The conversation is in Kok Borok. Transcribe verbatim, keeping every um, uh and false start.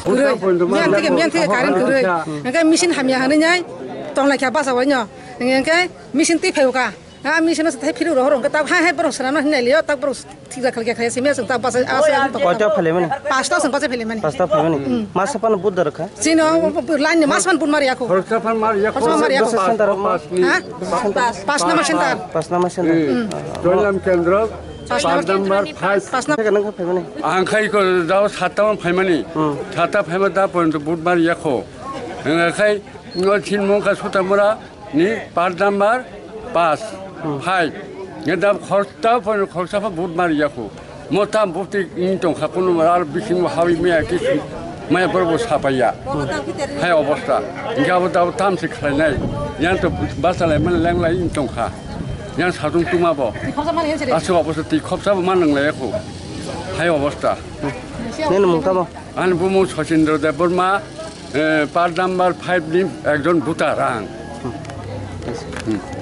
Kwrwi. Miyan thike, miyan thike current kwrwi. Hwnkhe machine hamya hwnwi nai tonglai kha basa o no. Hwnkhe machine twi phaibo kha. Ha, machine no thai phiru rohor hwnkhe tab hai hai borok swnamna hinwi nailio, tab borok thikjak khalkhe khlai simi aswk tab basa aswk. Koita phailai mani? Pasta swng basa phailai mani. Pasta phailai mani? Masa phano budar kha? Chini o line ni masa phano bud mari yakho. Khoroksa phano mari yakho. Khoroksa phano mari yakho. Bwsa center rok ma? Ha? Bwsa center. Pas number center. Pas number center. Toilam kendro, pas number five. Pas number. Theke nang kha phaimani? Ang khai ko dao satta phano phaimani. Satta phaima da porjonto bud mari yakho. Ang khai no chin mong kha Sutamura. Ni part number pas, five. Nge da khorta pon khorsa pha bud mari yakho. Mota buti in tong kha kuno mar ar biking hawi me ki maya borbo sapaya. Hai obostha. Nge abo da tam se khlai nai. Yang to basa lai man lang lai in tong kha. Yang satung tuma bo. Asu obostha ti khopsa bo man lang lai yakho. Hai obostha. Nini mung tamo? Ani bumung Sachindra Debbarma, eh, part number five ni ekjon voter ang. Hmm.